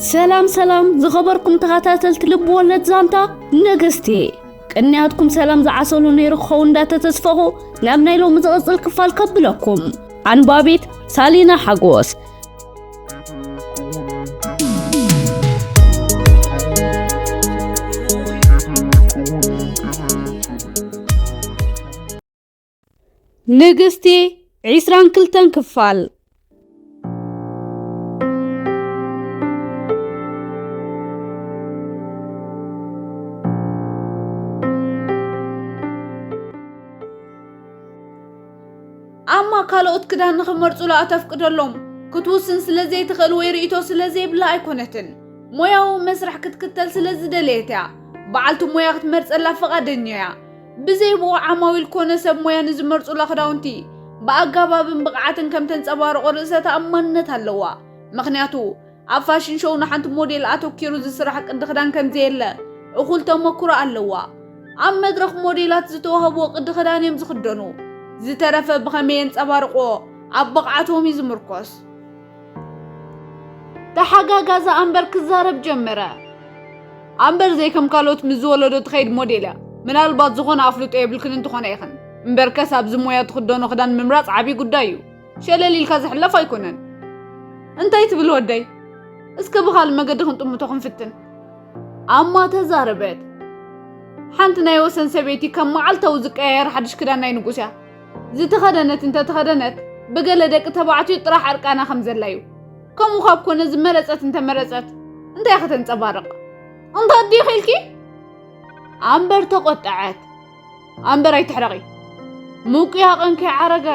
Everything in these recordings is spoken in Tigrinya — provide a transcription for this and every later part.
ሰላም ሰላም ዝኸበርኩም ተኸታተልቲ ልብ ወለድ ዛንታ ንግስቲ፣ ቅንያትኩም ሰላም ዝዓሰሉ ነይሩ ክኸውን እንዳተተስፈኹ ናብ ናይ ሎሚ ዝቕጽል ክፋል ከብለኩም። ኣንባቢት ሳሊና ሓጎስ። ንግስቲ ዒስራን ክልተን ክፋል። ኣማ ካልኦት ክዳን ንኽመርጹላ እተፍቅደሎም ክትውስን ስለ ዘይትኽእል ወይ ርእይቶ ስለ ዘይብላ ኣይኮነትን። ሞያዊ መስርሕ ክትክተል ስለ ዝደለየት እያ በዓልቲ ሞያ ክትመርጸላ ፍቓደኛ እያ። ብዘይ ብኡ ዓማዊል ኮነ ሰብ ሞያ ንዝመርጹላ ክዳውንቲ ብኣጋባብን ብቕዓትን ከም ተንጸባርቖ ርእሰ ተኣማንነት ኣለዋ። ምኽንያቱ ኣብ ፋሽን ሾው ንሓንቲ ሞዴል ኣተኪሩ ዝስራሕ ቅዲ ክዳን ከም ዘየለ እኹል ተመክሮ ኣለዋ። ኣብ መድረኽ ሞዴላት ዝተዋህብዎ ቅዲ ክዳን እዮም ዝኽደኑ። ዝተረፈ ብኸመይ የንጸባርቕዎ ኣብ ብቕዓቶም እዩ ዝምርኮስ። ተሓጋጋዛ ኣምበር ክዛረብ ጀመረ። ኣምበር ዘይከም ካልኦት ምስ ዝወለዶ ትኸይድ ሞዴል እያ። ምናልባት ዝኾነ ኣፍልጦ የብልክን እንተኾነ ኢኽን። እምበርከስ ኣብዚ ሞያ ትኽደኖ ክዳን ምምራጽ ዓቢ ጉዳይ እዩ። ሸለል ኢልካ ዝሕለፍ ኣይኮነን። እንታይ ትብል ወደይ? እስከ ብኻልእ መገዲ ክንጥምቶ ክንፍትን። ኣማ ተዛረበት። ሓንቲ ናይ ወሰን ሰበይቲ ከም መዓልታዊ ዝቀያየር ሓድሽ ክዳን ናይ ንጉስ እያ። ዝተኸደነት እንተተኸደነት ብገለ ደቂ ተባዕትዮ ጥራሕ ዕርቃና ከም ዘላ እዩ። ከምኡ ካብ ኮነ ዝመረጸት እንተመረጸት እንታይ ከተንጸባርቕ? እንታይ ድዩ ኺልኪ? ኣምበር ተቖጠዐት። ኣምበር ኣይትሕረቒ። ምቁያ ቐንከይ ዓረገ፣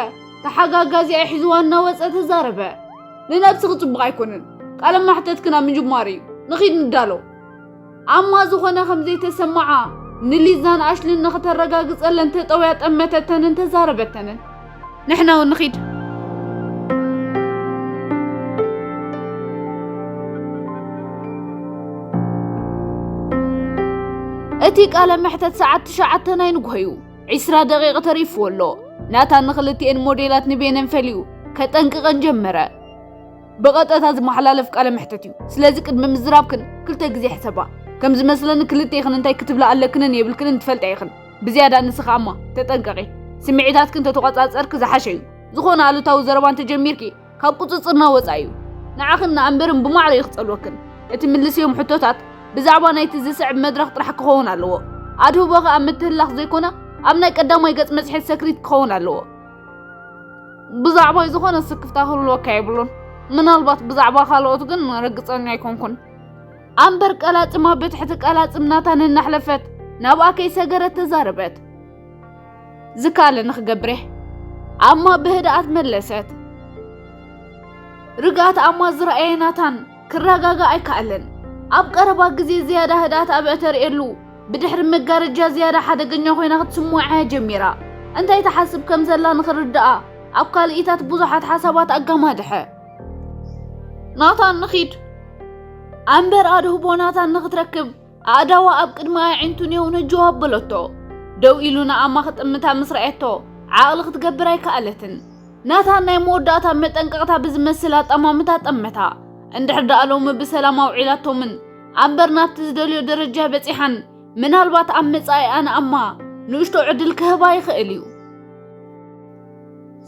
ተሓጋጋዚኣ ሒዝዋ እናወጸ ተዛረበ። ንነብስኺ ጽቡቕ ኣይኮነን። ቃለ ማሕተትክን ኣብ ምጅማሩ እዩ። ንኺድ ንዳሎ። ኣማ ዝኾነ ከም ዘይተሰማዓ ንሊዛን ኣሽልን ንኽተረጋግጸለን ተጠውያ ጠመተተንን ተዛረበተንን። ንሕና እውን ንኺድ። እቲ ቃለ መሕተት ሰዓት ትሽዓተ ናይ ንግሆ እዩ። ዒስራ ደቂቕ ተሪፍዎ ኣሎ። ናታን ንኽልቲኤን ሞዴላት ንቤነን ፈልዩ ከጠንቅቐን ጀመረ። ብቐጥታ ዝመሓላለፍ ቃለ መሕተት እዩ። ስለዚ ቅድሚ ምዝራብክን ክልተ ግዜ ሕሰባ። ከም ዝመስለኒ ክልቴኽን እንታይ ክትብላ ኣለክንን የብልክንን ትፈልጣ ኢኽን። ብዝያዳ ንስኺ ኣማ ተጠንቀቒ። ስምዒታትክን ተተቖጻጸርኪ ዝሓሸ እዩ። ዝኾነ ኣሉታዊ ዘረባ እንተጀሚርኪ ካብ ቁጽጽርና ወጻኢ እዩ። ንዓኽን ንኣምበርን ብማዕረ እዩ ክጸልወክን። እቲ ምልስዮም ሕቶታት ብዛዕባ ናይቲ ዝስዕብ መድረኽ ጥራሕ ክኸውን ኣለዎ። ኣድህቦኺ ኣብ ምትህልላኽ ዘይኮነ ኣብ ናይ ቀዳማይ ገጽ መጽሔት ሰክሪት ክኸውን ኣለዎ። ብዛዕባይ ዝኾነ ስክፍታ ክህልወካ የብሉን። ምናልባት ብዛዕባ ካልኦት ግን ርግጸኛ ኣይኮንኩን። ኣምበር ቀላጽማ ብትሕቲ ቀላጽም ናታን እናሕለፈት ናብኣ ከይሰገረት ተዛረበት። ዝከኣለኒ ክገብር እየ። ኣማ ብህድኣት መለሰት። ርግኣት ኣማ ዝረኣየ ናታን ክረጋጋእ ኣይከኣለን። ኣብ ቀረባ ግዜ ዝያዳ ህድኣት ኣብ እተርእየሉ፣ ብድሕሪ መጋረጃ ዝያዳ ሓደገኛ ኮይና ክትስምዖ እያ ጀሚራ። እንታይ ትሓስብ ከም ዘላ ንኽርድኣ ኣብ ካልኢታት ብዙሓት ሓሳባት ኣጋማድሐ። ናታን ንኺድ። ኣምበር ኣድህቦ ናታን ንኽትረክብ ኣእዳዋ ኣብ ቅድሚ ኣዒንቱ ኔው ነጀው ኣበለቶ። ደው ኢሉ ንኣማ ክጥምታ ምስ ረኣየቶ ዓቕሊ ክትገብር ኣይከኣለትን። ናታን ናይ መወዳእታ መጠንቀቕታ ብዝመስል ኣጠማምታ ጠመታ። እንድሕር ደኣ ሎሚ ብሰላም ኣውዒላቶምን ኣምበር ናብቲ ዝደልዮ ደረጃ በጺሓን ምናልባት ኣብ መጻኢኣ ንኣማ ንእሽቶ ዕድል ክህባ ይኽእል እዩ።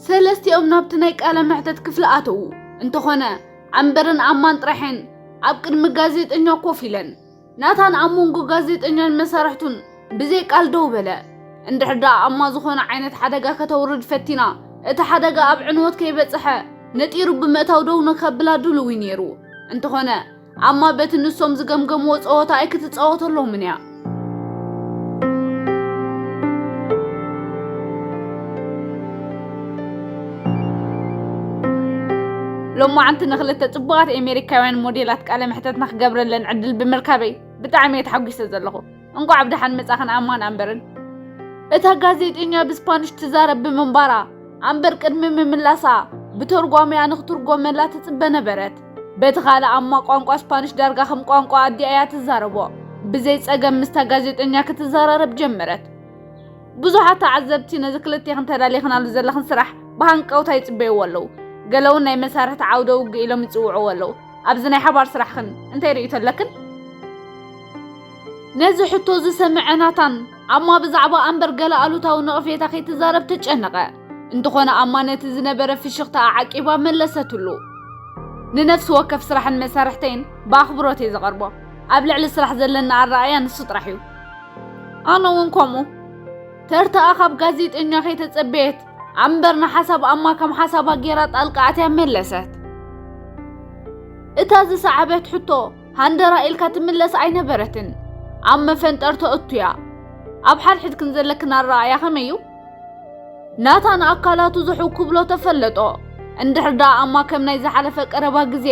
ሰለስቲኦም ናብቲ ናይ ቃለ መሕተት ክፍሊ ኣተዉ። እንተኾነ ኣምበርን ኣማን ጥራሕን ኣብ ቅድሚ ጋዜጠኛ ኮፍ ኢለን። ናታን ኣብ መንጎ ጋዜጠኛን መሳርሕቱን ብዘይ ቃል ደው በለ። እንድሕር ደኣ ኣማ ዝኾነ ዓይነት ሓደጋ ከተውርድ ፈቲና፣ እቲ ሓደጋ ኣብ ዕንወት ከይበጽሐ ነጢሩ ብምእታው ደው ንከብላ ድሉው እዩ ነይሩ። እንተኾነ ኣማ በቲ ንሶም ዝገምገምዎ ጸወታ ኣይክትጻወተሎምን እያ። ሎማዓንቲ ንኽልተ ጽቡቓት ኤሜሪካውያን ሞዴላት ቃለ መሕተት ንኽገብረለን ዕድል ብምርካበይ ብጣዕሚ እየ ተሓጒሰ ዘለኹ። እንቋዕ ብደሓን መጻኽን ኣማን ኣምበርን። እታ ጋዜጠኛ ብስፓኒሽ ትዛረብ ብምንባራ ኣምበር ቅድሚ ምምላሳ ብተርጓሚኣ ንኽትርጎመላ ትጽበ ነበረት። በቲ ካልእ ኣማ ቋንቋ ስፓኒሽ ዳርጋ ከም ቋንቋ ኣዲኣ እያ ትዛረቦ። ብዘይ ጸገም ምስታ ጋዜጠኛ ክትዘራረብ ጀመረት። ብዙሓት ተዓዘብቲ ነዚ ክልቴኽን ተዳሊኽናሉ ዘለኽን ስራሕ ብሃንቀውታ ይጽበይዎ ኣለዉ። ገለ እውን ናይ መሳርሕቲ ዓውደ ውግእ ኢሎም ይጽውዕዎ ኣለዉ። ኣብዚ ናይ ሓባር ስራሕኽን እንታይ ርእይቶ ኣለክን? ነዚ ሕቶ ዝሰምዐ ናታን ኣማ ብዛዕባ ኣምበር ገለ ኣሉታዊ ነቕፌታ ከይትዛረብ ተጨነቐ። እንተኾነ ኣማ ነቲ ዝነበረ ፍሽኽታ ዓቂባ መለሰትሉ። ንነፍሲ ወከፍ ስራሕን መሳርሕተይን ብኣኽብሮት እየ ዘቐርቦ። ኣብ ልዕሊ ስራሕ ዘለና ኣረኣእያ ንሱ ጥራሕ እዩ። ኣነ እውን ከምኡ። ተርታኣ ካብ ጋዜጠኛ ከይተጸበየት ኣምበር ንሓሳብ ኣማ ከም ሓሳባ ጌራ ጣልቃ ኣትያ መለሰት። እታ ዝሰዓበት ሕቶ ሃንደራ ኢልካ ትምለስ ኣይነበረትን። ኣብ መፈንጠርቶ እቱያ። ኣብ ሓድሕድክን ዘለክን ኣረኣእያ ከመይ እዩ? ናታን ኣካላቱ ዝሕው ክብሎ ተፈለጦ። እንድሕር ደኣ ኣማ ከም ናይ ዝሓለፈ ቀረባ ግዜ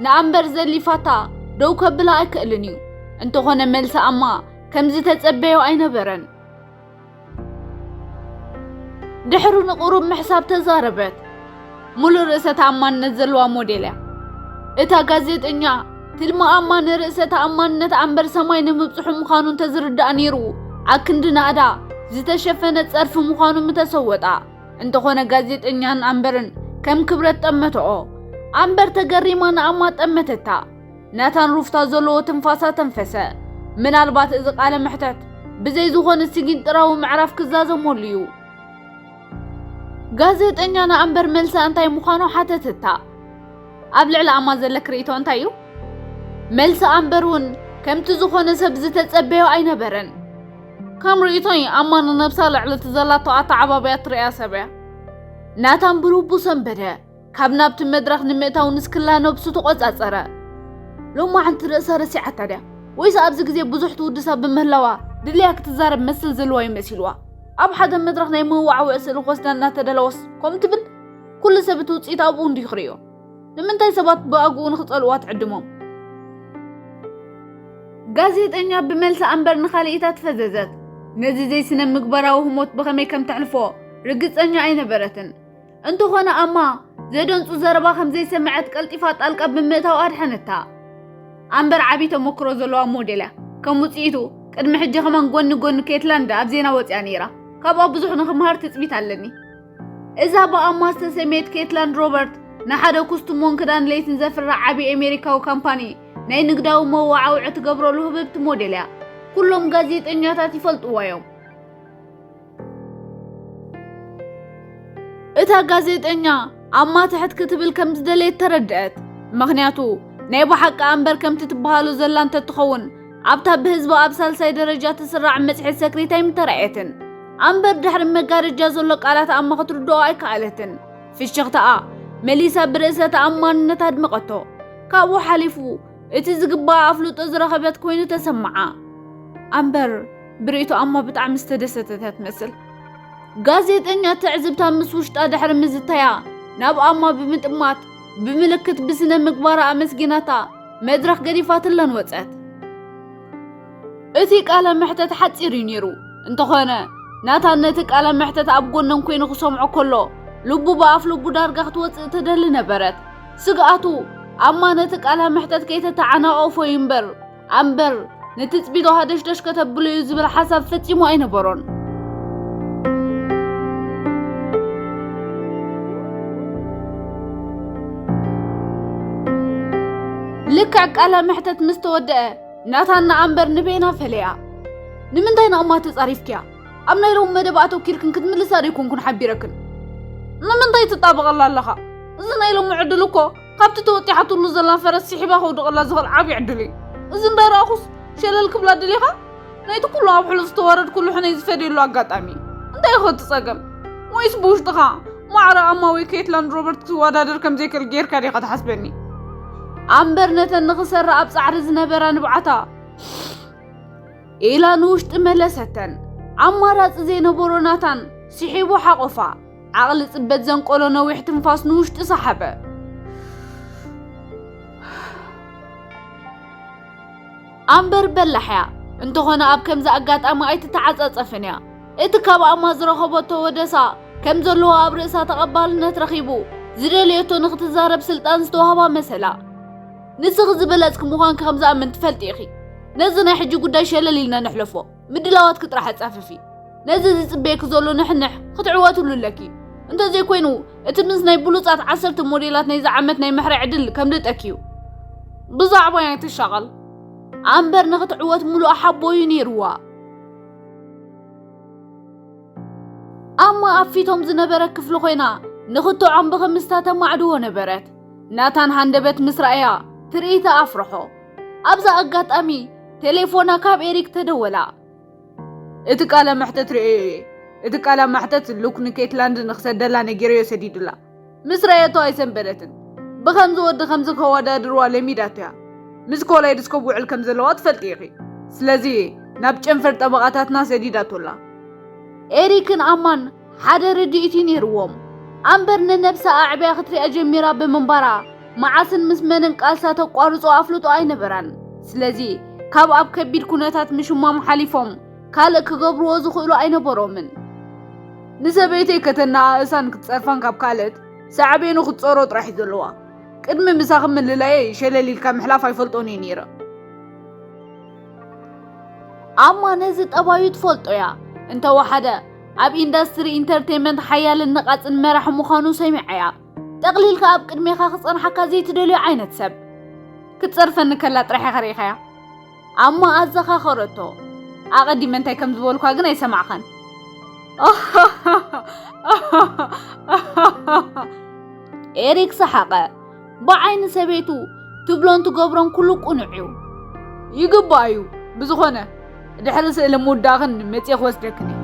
ንኣምበር ዘሊፋታ ደው ከብላ ኣይክእልን እዩ። እንተኾነ መልሲ ኣማ ከምዚ ተጸበዮ ኣይነበረን። ድሕሪ ንቁሩብ ምሕሳብ ተዛረበት። ሙሉእ ርእሰ ተኣማንነት ዘለዋ ሞዴል እያ። እታ ጋዜጠኛ ትልሚ ኣማ ንርእሰ ተኣማንነት ኣምበር ሰማይ ንምብጽሑ ምዃኑ እንተዝርዳእ ነይሩ፣ ኣክንዲ ናእዳ ዝተሸፈነ ጸርፊ ምዃኑ ምተሰወጣ። እንተኾነ ጋዜጠኛን ኣምበርን ከም ክብረት ጠመተኦ። ኣምበር ተገሪማ ንኣማ ጠመተታ። ናታን ሩፍታ ዘለዎ ትንፋሳ ተንፈሰ። ምናልባት እዚ ቃለ መሕተት ብዘይ ዝኾነ ስጊንጥራዊ ምዕራፍ ክዛዘመሉ እዩ። ጋዜጠኛ ንኣምበር መልሳ እንታይ ምዃኑ ሓተተታ። ኣብ ልዕሊ ኣማ ዘለክ ርእይቶ እንታይ እዩ? መልሲ ኣምበር እውን ከምቲ ዝኾነ ሰብ ዝተጸበዮ ኣይነበረን። ከም ርእይቶይ ኣማ ንነብሳ ልዕሊ እቲ ዘላቶ ኣተዓባብያ ትርእያ ሰብ እያ። ናታን ብልቡ ሰንበደ። ካብ ናብቲ መድረኽ ንምእታው ንስክላ ነብሱ ተቖጻጸረ። ሎማዓንቲ ርእሳ ረሲዓታ ድያ? ወይስ ኣብዚ ግዜ ብዙሕ ትውድሳ ብምህላዋ ድልያ ክትዛረብ መስል ዘለዋ ይመሲልዋ? ኣብ ሓደ መድረኽ ናይ መዋዕውዒ ስእሊ ክወስዳ እናተደለወስ ከምኡ ትብል? ኩሉ ሰብ እቲ ውጽኢት ኣብኡ እንድዩ ክርእዮ። ንምንታይ ሰባት ብኣግኡ ንኽጸልዋ ትዕድሞም? ጋዜጠኛ ብመልሲ ኣምበር ንኻልኢታ ትፈዘዘት። ነዚ ዘይስነ ምግባራዊ ህሞት ብኸመይ ከም ተሕልፎ ርግጸኛ ኣይነበረትን። እንተኾነ ኣማ ዘደንጹ ዘረባ ከም ዘይሰምዐት ቀልጢፋ ጣልቃ ብምእታው ኣድሐነታ። ኣምበር ዓቢ ተመክሮ ዘለዋ ሞዴል እያ። ከም ውጽኢቱ ቅድሚ ሕጂ ከማን ጎኒ ጎኒ ኬትላንድ ኣብ ዜና ወጺኣ ነይራ። ካብኣ ብዙሕ ንኽምሃር ትጽቢት ኣለኒ። እዛ ብኣማ ዝተሰምየት ኬትላንድ ሮበርት ንሓደ ኩስትሞን ክዳን ለይትን ዘፍርሕ ዓቢ ኣሜሪካዊ ካምፓኒ ናይ ንግዳዊ መወዓውዒ ትገብረሉ ህብብቲ ሞዴል እያ። ኩሎም ጋዜጠኛታት ይፈልጥዋ እዮም። እታ ጋዜጠኛ ኣማ ትሕት ክትብል ከም ዝደለየት ተረድአት። ምኽንያቱ ናይ ብሓቂ ኣምበር ከምቲ ትበሃሎ ዘላ እንተትኸውን ኣብታ ብህዝቢ ኣብ ሳልሳይ ደረጃ ትስራዕ መጽሔት ሰክሪት ኣይምተራእየትን። ኣምበር ድሕሪ መጋረጃ ዘሎ ቃላት ኣማ ክትርድኦ ኣይከኣለትን። ፍሽኽታኣ መሊሳ ብርእሰ ተኣማንነት ኣድመቐቶ። ካብኡ ሓሊፉ እቲ ዝግባኣ ኣፍልጦ ዝረኸበት ኮይኑ ተሰምዓ። ኣምበር ብርእይቶ ኣማ ብጣዕሚ ዝተደሰተት እያ ትመስል። ጋዜጠኛ ትዕዝብታ ምስ ውሽጣ ድሕሪ ምዝታያ ናብ ኣማ ብምጥማት ብምልክት ብስነ ምግባራ ኣመስጊናታ መድረኽ ገዲፋትለን ወጸት። እቲ ቃለ መሕተት ሓጺር እዩ ነይሩ። እንተኾነ ናታን ነቲ ቃለ መሕተት ኣብ ጎነን ኮይኑ ክሰምዖ ከሎ ልቡ ብኣፍ ልቡ ዳርጋ ክትወጽእ ትደሊ ነበረት። ስግኣቱ ኣማ ነቲ ቃለ መሕተት ከይተተዓናቐፎ እዩ እምበር ኣምበር ንትጽቢቶ ሃደሽደሽ ከተብሎ እዩ ዝብል ሓሳብ ፈጺሙ ኣይነበሮን። ልክዕ ቃለ መሕተት ምስ ተወደአ ናታን ንኣምበር ንቤና ፈለያ። ንምንታይ ንኣማ ተጻሪፍክያ? ኣብ ናይ ሎሚ መደብ ኣተኪርክን ክትምልሳ ደይኮንኩን ሓቢረክን። ንምንታይ ትጣበቐላ ኣለኻ? እዚ ናይ ሎሚ ዕድል እኮ ካብቲ ተወጢሓትሉ ዘላ ፈረስ ስሒባ ከውድቐላ ዝኽእል ዓብዪ ዕድል እዩ። እዚ እንዳረኣኹስ ሸለል ክብላ ደሊኻ? ናይቲ ኩሉ ኣብ ሕሉፍ ዝተዋረድኩሉ ሕነይ ዝፈድየሉ ኣጋጣሚ እዩ። እንታይ ኢኹ እቲ ጸገም? ወይስ ብውሽጥኻ ማዕረ ኣማ ወይ ኬትላንድ ሮበርት ክትወዳደር ከም ዘይክእል ጌርካ ዲኻ ትሓስበኒ? ኣምበር ነተን ንኽሰራ ኣብ ጻዕሪ ዝነበራ ንብዓታ ኢላ ንውሽጢ መለሰተን። ኣማራጺ ዘይነበሮ ናታን ስሒቡ ሓቆፋ። ዓቕሊ ጽበት ዘንቆሎ ነዊሕ ትንፋስ ንውሽጢ ሰሓበ። ኣምበር በላሕ እያ፣ እንተኾነ ኣብ ከምዚ ኣጋጣሚ ኣይትተዓጻጸፍን እያ። እቲ ካብ ኣማ ዝረኸበቶ ወደሳ ከም ዘለዎ ኣብ ርእሳ ተቐባልነት ረኺቡ ዝደለየቶ ንኽትዛረብ ስልጣን ዝተዋህባ መሰላ። ንስኺ ዝበለጽኪ ምዃንኪ ከም ዝኣምን ትፈልጢ ኢኺ። ነዚ ናይ ሕጂ ጉዳይ ሸለል ኢልና ንሕለፎ። ምድላዋትኪ ጥራሕ ኣጻፍፊ። ነዚ ዝጽበየኪ ዘሎ ንሕንሕ ክትዕወትሉ ኣለኪ። እንተዘይኮይኑ እቲ ምስ ናይ ብሉጻት ዓሰርተ ሞዴላት ናይዚ ዓመት ናይ ምሕራይ ዕድል ከምልጠኪ እዩ። ብዛዕባይ ኣይትሻቐል። ኣምበር ንኽትዕወት ምሉእ ሓቦ እዩ ነይርዋ። ኣማ ኣብ ፊቶም ዝነበረ ክፍሊ ኮይና ንኽትዖም ብኽምስታ ተማዕድዎ ነበረት። ናታን ሃንደበት ምስ ረኣያ ትርኢታ ኣፍርሖ። ኣብዛ ኣጋጣሚ ቴሌፎና ካብ ኤሪክ ተደወላ። እቲ ቃለ መሕተት ርእዮ እየ። እቲ ቃለ መሕተት ሉክ ንኬትላንድ ንኽሰደላ ነጊረዮ ሰዲዱላ። ምስ ረኣየቶ ኣይሰንበደትን። ብኸምዚ ወዲ ከምዚ ከወዳድርዋ ለሚዳቶ እያ። ምስ ኮላይድስኮፕ ውዕል ከም ዘለዋ ትፈልጢ ኢኺ። ስለዚ ናብ ጨንፈር ጠበቓታትና ሰዲዳቶላ። ኤሪክን ኣማን ሓደ ርድኢት እዩ ነይርዎም። ኣምበር ንነብሳ ኣዕብያ ክትሪኣ ጀሚራ ብምንባራ መዓስን ምስ መንን ቃልሳ ተቋርጾ ኣፍልጦ ኣይነበራን። ስለዚ ካብ ኣብ ከቢድ ኩነታት ምሽማም ሓሊፎም ካልእ ክገብርዎ ዝኽእሉ ኣይነበሮምን። ንሰበይተይ ከተነኣእሳን ክትጸርፋን ካብ ካልእት ሳዕቤኑ ክትጸሮ ጥራሕ እዩ ዘለዋ። ቅድሚ ምሳኺ ምልላየይ ሸለል ኢልካ ምሕላፍ ኣይፈልጦን እየ ነይረ። ኣማ ነዚ ጠባዩ ትፈልጦ እያ። እንተወሓደ ኣብ ኢንዳስትሪ ኢንተርቴይንመንት ሓያልን ነቓጽን መራሒ ምዃኑ ሰሚዓ እያ። ጠቕሊልካ ኣብ ቅድሜኻ ክጸንሓካ ዘይትደልዮ ዓይነት ሰብ። ክትጸርፈኒ ከላ ጥራሕ ኢኻ ርኢኻያ። ኣማ ኣዘኻኸረቶ። ኣቐዲመ እንታይ ከም ዝበልኳ ግን ኣይሰማዕኻን። ኤሪክ ሰሓቐ። ብዓይኒ ሰበይቱ ትብሎን ትገብሮን ኩሉ ቅኑዕ እዩ። ይግባእ እዩ። ብዝኾነ ድሕሪ ስእሊ ምውዳእኽን መጽየ ክወስደክን እየ።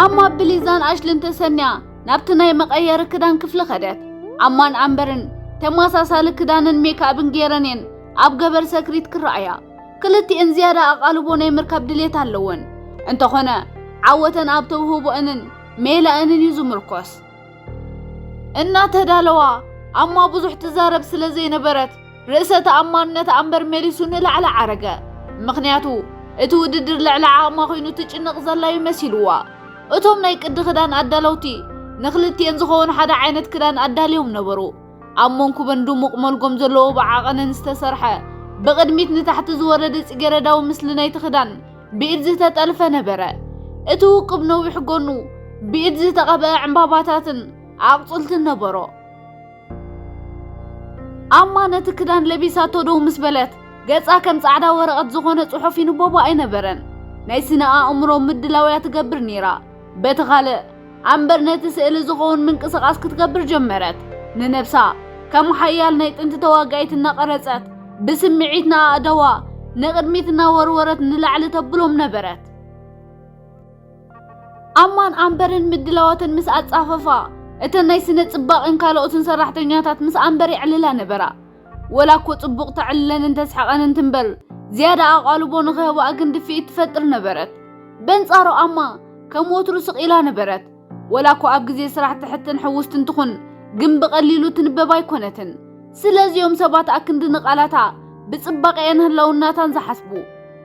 ኣማ ብሊዛን ኣሽልን ተሰንያ ናብቲ ናይ መቐየሪ ክዳን ክፍሊ ከደት። ኣማን ኣምበርን ተመሳሳሊ ክዳንን ሜክኣፕን ገይረን እየን ኣብ ገበር ሰክሪት ክረኣያ። ክልቲኤን ዝያዳ ኣቓልቦ ናይ ምርካብ ድሌት ኣለወን። እንተኾነ ዓወተን ኣብ ተውህቦአንን ሜላአንን እዩ ዝምርኮስ። እናተዳለዋ ኣማ ብዙሕ ትዛረብ ስለ ዘይነበረት ርእሰ ተኣማንነታ ኣምበር መሊሱ ንላዕሊ ዓረገ። ምኽንያቱ እቲ ውድድር ልዕሊ ዓቕማ ኮይኑ ትጭነቕ ዘላ እዩ መሲልዋ። እቶም ናይ ቅዲ ክዳን ኣዳለውቲ ንኽልቲኤን ዝኸውን ሓደ ዓይነት ክዳን ኣዳልዮም ነበሩ። ኣብ መንኩበን ድሙቕ መልጎም ዘለዎ ብዓቐንን ዝተሰርሐ ብቕድሚት ንታሕቲ ዝወረደ ጽጌረዳዊ ምስሊ ናይቲ ክዳን ብኢድ ዝተጠልፈ ነበረ። እቲ ውቁብ ነዊሕ ጎኑ ብኢድ ዝተቐብአ ዕምባባታትን ኣቕጽልትን ነበሮ። ኣማ ነቲ ክዳን ለቢሳቶ ደው ምስ በለት፣ ገጻ ከም ጻዕዳ ወረቐት ዝኾነ ጽሑፍ ይንበቦ ኣይነበረን። ናይ ስነ ኣእምሮ ምድላው እያ ትገብር ነይራ። በቲ ካልእ ኣምበር ነቲ ስእሊ ዝኸውን ምንቅስቓስ ክትገብር ጀመረት። ንነብሳ ከም ሓያል ናይ ጥንቲ ተዋጋኢት እናቐረጸት፣ ብስምዒት ንኣእዳዋ ንቕድሚት እናወርወረት ንላዕሊ ተብሎም ነበረት። ኣማን ኣምበርን ምድላዋተን ምስ ኣጻፈፋ፣ እተን ናይ ስነ ጽባቕን ካልኦትን ሰራሕተኛታት ምስ ኣምበር የዕልላ ነበራ። ወላ እኮ ጽቡቕ ተዕልለንን ተስሕቐንን ትንበር፣ ዝያዳ ኣቓልቦ ንኽህባኣ ግን ድፍኢት ትፈጥር ነበረት። በንጻሩ ኣማ ከም ወትሩ ስቕ ኢላ ነበረት። ወላ እኮ ኣብ ግዜ ስራሕ ትሕትን ሕውስትን ትኹን፣ ግን ብቐሊሉ ትንበብ ኣይኮነትን። ስለዚዮም ሰባት ኣክንዲ ንቓላታ ብጽባቐኣን ህላውነታን ዝሓስቡ።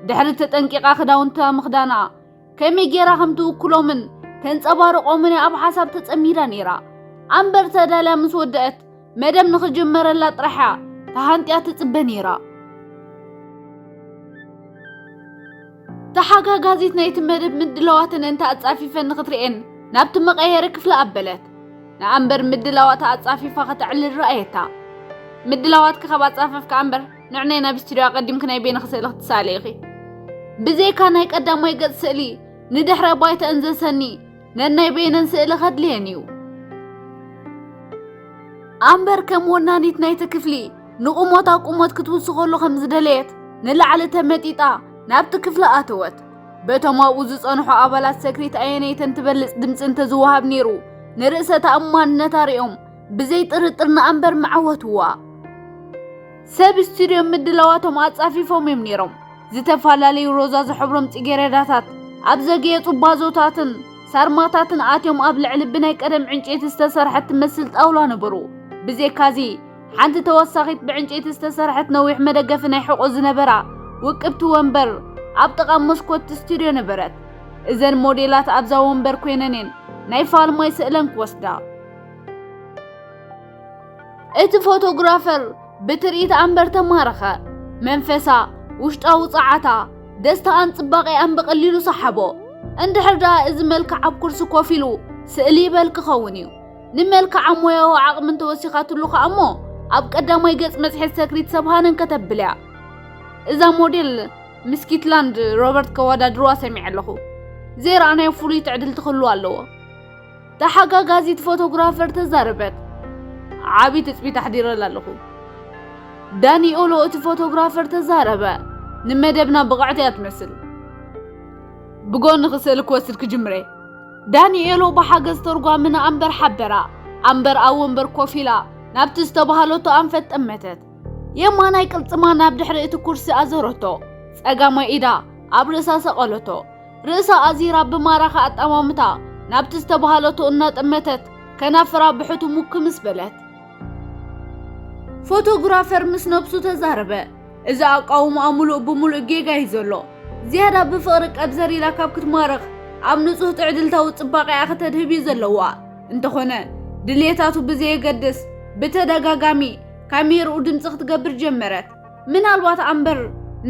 ድሕሪ ተጠንቂቓ ክዳውንታ ምኽዳና፣ ከመይ ጌራ ከም ትውክሎምን ተንጸባርቖምን እያ ኣብ ሓሳብ ተጸሚዳ ነይራ። ኣምበር ተዳልያ ምስ ወደአት፣ መደብ ንኽጅመረላ ጥራሕ እያ ተሃንጥያ ትጽበ ነይራ። ተሓጋጋዚት ናይቲ መደብ ምድላዋተን እንተ ኣጻፊፈን ንኽትርእየን ናብቲ መቐየሪ ክፍሊ ኣበለት። ንኣምበር ምድላዋታ ኣጻፊፋ ከተዕልል ረኣየታ። ምድላዋትኪ ካብ ኣጻፈፍካ ኣምበር፣ ንዕናይ ናብ ስቱድዮ ኣቐዲምኪ ናይ በይንኺ ስእሊ ክትሰኣሊ ኢኺ። ብዘይካ ናይ ቀዳማይ ገጽ ስእሊ፣ ንድሕረ ባይታኣን ዘሰኒ ነናይ በይነን ስእሊ ከድልየን እዩ። ኣምበር ከም ወናኒት ናይቲ ክፍሊ ንቑሞታ ቁሞት ክትውስኸሉ ከም ዝደለየት ንላዕሊ ተመጢጣ ናብቲ ክፍሊ ኣተወት። በቶም ኣብኡ ዝጸንሑ ኣባላት ሰክሪት ኣየነይተን ትበልጽ ድምጺ እንተዝወሃብ ነይሩ፣ ንርእሰ ተኣማንነታ ርእዮም ብዘይ ጥርጥር ንኣምበር ምዓወትዋ። ሰብ ስቱድዮ ምድላዋቶም ኣጻፊፎም እዮም ነይሮም። ዝተፈላለዩ ሮዛ ዝሕብሮም ጽጌረዳታት ኣብ ዘግየጹ ባዞታትን ሳርማታትን ኣትዮም ኣብ ልዕሊ ብናይ ቀደም ዕንጨይቲ ዝተሰርሐት ትመስል ጣውላ ነበሩ። ብዘይካዚ፣ ሓንቲ ተወሳኺት ብዕንጨይቲ ዝተሰርሐት ነዊሕ መደገፊ ናይ ሕቖ ዝነበራ ውቅብቲ ወንበር ኣብ ጥቓ መስኮት ስቱድዮ ነበረት። እዘን ሞዴላት ኣብዛ ወንበር ኮይነን እየን ናይ ፋልማይ ስእለን ክወስዳ። እቲ ፎቶግራፈር ብትርኢት ኣምበር ተማረኸ። መንፈሳ፣ ውሽጣዊ ጸዓታ፣ ደስታኣን ጽባቐኣን ብቐሊሉ ሰሓቦ። እንድሕር ደኣ እዚ መልክዕ ኣብ ኩርሲ ኮፍ ኢሉ ስእሊ ይበል ክኸውን እዩ። ንመልክዓ ሞያዊ ዓቕሚ እንተወሲኻትሉ ከኣ እሞ፣ ኣብ ቀዳማይ ገጽ መጽሔት ሰክሪት ሰብሃነን ከተብል እያ። እዛ ሞዴል ምስ ኪትላንድ ሮበርት ከወዳድርዋ ሰሚዐ ኣለኹ። ዘይረኣናዮ ፍሉይ ትዕድልቲ ክህልዋ ኣለዎ። ተሓጋጋዚት ፎቶግራፈር ተዛረበት። ዓቢ ትጽቢት ኣሕዲረላ ኣለኹ። ዳኒኤሎ እቲ ፎቶግራፈር ተዛረበ። ንመደብና ብቕዕቲ እያ ትመስል። ብጎኒ ክስእል ክወስድ ክጅምረ። ዳኒኤሎ ብሓገዝ ተርጓሚ ንኣምበር ሓበራ። ኣምበር ኣብ ወንበር ኮፍ ኢላ ናብቲ ዝተባህለቶ ኣንፈት ጠመተት። የማናይ ቅልጽማ ናብ ድሕሪ እቲ ኩርሲ ኣዘረቶ። ጸጋማይ ኢዳ ኣብ ርእሳ ሰቐለቶ። ርእሳ ኣዚራ ብማራኺ ኣጠማምታ ናብቲ ዝተባህለቶ እናጠመተት ከናፍራ ብሕቱ ሙክ ምስ በለት። ፎቶግራፈር ምስ ነብሱ ተዛረበ። እዚ ኣቃውማኣ ምሉእ ብምሉእ ጌጋ እዩ ዘሎ። ዝያዳ ብፍቕሪ ቀብዘር ኢላ ካብ ክትማርኽ ኣብ ንጹህ ትዕድልታዊ ጽባቐኣ ከተድህብ እዩ ዘለዋ። እንተኾነ ድልየታቱ ብዘየገድስ ብተደጋጋሚ ካሜርኡ ድምጺ ክትገብር ጀመረት። ምናልባት ኣምበር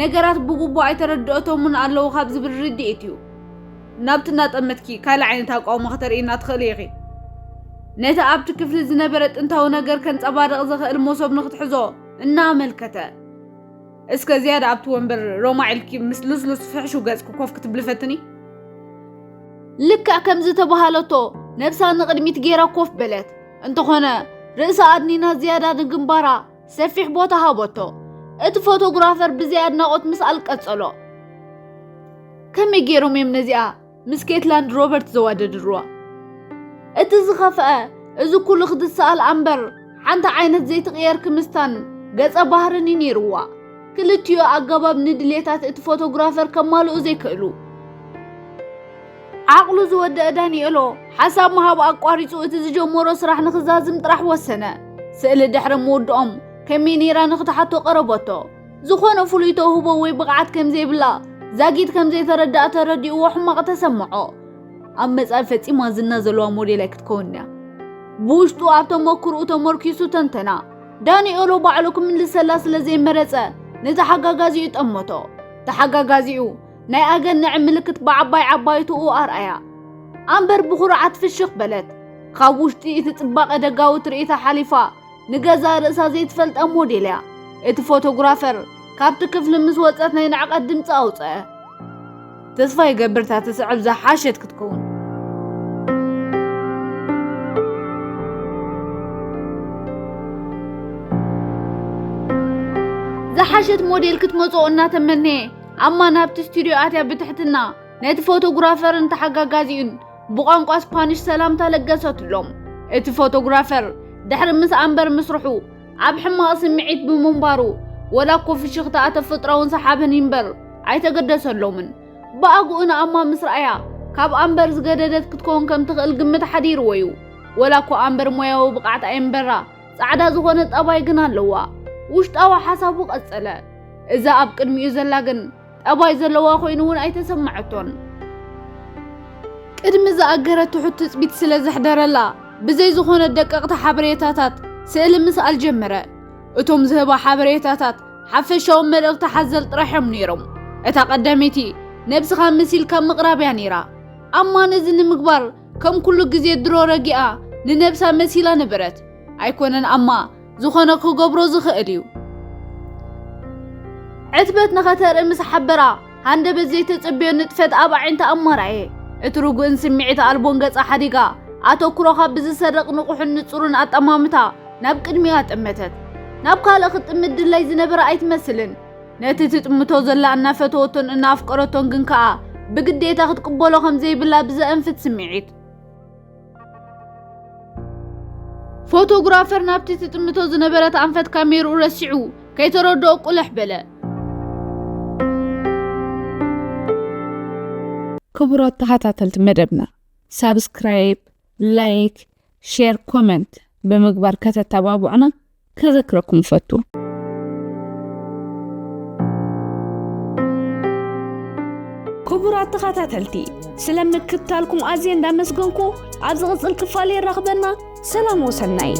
ነገራት ብግቡእ ኣይተረድኦቶምን ኣለዉ ካብ ዝብል ርድኢት እዩ። ናብቲ እናጠመትኪ ካልእ ዓይነት ኣቃውማ ክተርእይና ትኽእሊ ኢኺ። ነቲ ኣብቲ ክፍሊ ዝነበረ ጥንታዊ ነገር ከንጸባርቕ ዝኽእል መሶብ ንክትሕዞ እናኣመልከተ። እስከ ዝያዳ ኣብቲ ወንበር ሮማ ኢልኪ ምስ ልስሉስ ፍሕሹው ገጽኪ ኮፍ ክትብሊ ፈትኒ። ልክዕ ከም ዝተባህለቶ ነብሳ ንቕድሚት ገይራ ኮፍ በለት። እንተኾነ ርእሳ ኣድኒና ዝያዳ ንግንባራ ሰፊሕ ቦታ ሃበቶ። እቲ ፎቶግራፈር ብዘይ ኣድናቖት ምስኣል ቀጸሎ። ከመይ ገይሮም እዮም ነዚኣ ምስ ኬትላንድ ሮበርት ዘዋደድርዋ? እቲ ዝኸፍአ፣ እዚ ኩሉ ክትሰኣል ኣምበር ሓንቲ ዓይነት ዘይትቕየር ክምስታን ገጸ ባህርን እዩ ነይርዋ። ክልቲኡ ኣገባብ ንድሌታት እቲ ፎቶግራፈር ከማልኡ ዘይክእሉ። ዓቕሉ ዝወደአ ዳንኤሎ ሓሳብ ምሃብ ኣቋሪጹ እቲ ዝጀመሮ ስራሕ ንኽዛዝም ጥራሕ ወሰነ። ስእሊ ድሕሪ ምውድኦም ከመይ ነይራ ንኽትሓቶ ቀረበቶ። ዝኾነ ፍሉይ ተውህቦ ወይ ብቕዓት ከም ዘይብላ ዛጊት ከም ዘይተረድኣ ተረዲእዎ ሕማቕ ተሰምዖ። ኣብ መጻኢ ፈጺማ ዝና ዘለዋ ሞዴል ኣይክትከውን እያ። ብውሽጡ ኣብ ተመክርኡ ተመርኪሱ ተንተና። ዳንኤሎ ባዕሉ ክምልሰላ ስለ ዘይመረጸ ነቲ ሓጋጋዚኡ ጠመቶ። ተሓጋጋዚኡ ናይ ኣገንዕ ምልክት ብዓባይ ዓባይትኡ ኣርኣያ። ኣምበር ብኹርዓት ፍሽኽ በለት። ካብ ውሽጢ እቲ ጽባቐ ደጋዊ ትርኢታ ሓሊፋ ንገዛእ ርእሳ ዘይትፈልጣ ሞዴል እያ። እቲ ፎቶግራፈር ካብቲ ክፍሊ ምስ ወጸት ናይ ንዕቀት ድምጺ ኣውጸአ። ተስፋ ይገብር እታ ትስዕብ ዝሓሸት ክትከውን። ዝሓሸት ሞዴል ክትመጽኦ እናተመነየ ኣማ ናብቲ ስቱድዮ ኣትያ ብትሕትና ነቲ ፎቶግራፈርን ተሓጋጋዚኡን ብቋንቋ ስፓኒሽ ሰላምታ ለገሰትሎም። እቲ ፎቶግራፈር ድሕሪ ምስ ኣምበር ምስርሑ ኣብ ሕማቕ ስምዒት ብምንባሩ፣ ወላ እኮ ፍሽኽታኣ ተፈጥሮኣውን ሰሓብን እምበር ኣይተገደሰሎምን። ብኣግኡ ንኣማ ምስ ረኣያ ካብ ኣምበር ዝገደደት ክትከውን ከም ትኽእል ግምት ሓዲርዎ እዩ። ወላ እኮ ኣምበር ሞያዊ ብቕዓት ኣየንበራ፣ ጻዕዳ ዝኾነ ጠባይ ግን ኣለዋ። ውሽጣዊ ሓሳቡ ቀጸለ። እዛ ኣብ ቅድሚኡ ዘላ ግን ጠባይ ዘለዋ ኮይኑ እውን ኣይተሰማዐቶን። ቅድሚ ዝኣገረ ትሑት ትጽቢት ስለ ዘሕደረላ፣ ብዘይ ዝኾነ ደቀቕቲ ሓበሬታታት ስእሊ ምስኣል ጀመረ። እቶም ዝህባ ሓበሬታታት ሓፈሻዊ መልእኽቲ ሓዘል ጥራሕ እዮም ነይሮም። እታ ቀዳመይቲ ነብስኻ መሲልካ ምቕራብ እያ ነይራ። ኣማ ነዚ ንምግባር ከም ኩሉ ግዜ ድሮ ረጊኣ ንነብሳ መሲላ ነበረት። ኣይኮነን ኣማ ዝኾነ ክገብሮ ዝኽእል እዩ። ዕትበት ንኸተርኢ ምስ ሓበራ፣ ሃንደበት ዘይተጸብዮ ንጥፈት ኣብ ኣዒንታ ኣማ ረኣየ። እቲ ርጉእን ስምዒት ኣልቦን ገጻ ሓዲጋ፣ ኣተኩሮኻ ብዝሰርቕ ንቑሕን ንጹርን ኣጠማምታ ናብ ቅድሚኣ ጠመተት። ናብ ካልእ ክትጥምት ድላይ ዝነበረ ኣይትመስልን። ነቲ ትጥምቶ ዘላ እናፈተወቶን እናኣፍቀረቶን ግን ከኣ ብግዴታ ክትቅበሎ ከም ዘይብላ ብዘእንፍት ስምዒት። ፎቶግራፈር ናብቲ ትጥምቶ ዝነበረት ኣንፈት ካሜርኡ ረሲዑ ከይተረድኦ ቁልሕ በለ። ክቡራት ተኸታተልቲ መደብና፣ ሳብስክራይብ፣ ላይክ፣ ሼር፣ ኮመንት ብምግባር ከተተባብዑና ከዘክረኩም እፈቱ። ክቡራት ተኸታተልቲ፣ ስለ ምክትታልኩም ኣዝየ እንዳመስገንኩ፣ ኣብ ዝቕጽል ክፋል የራኽበና። ሰላም ወሰናይ።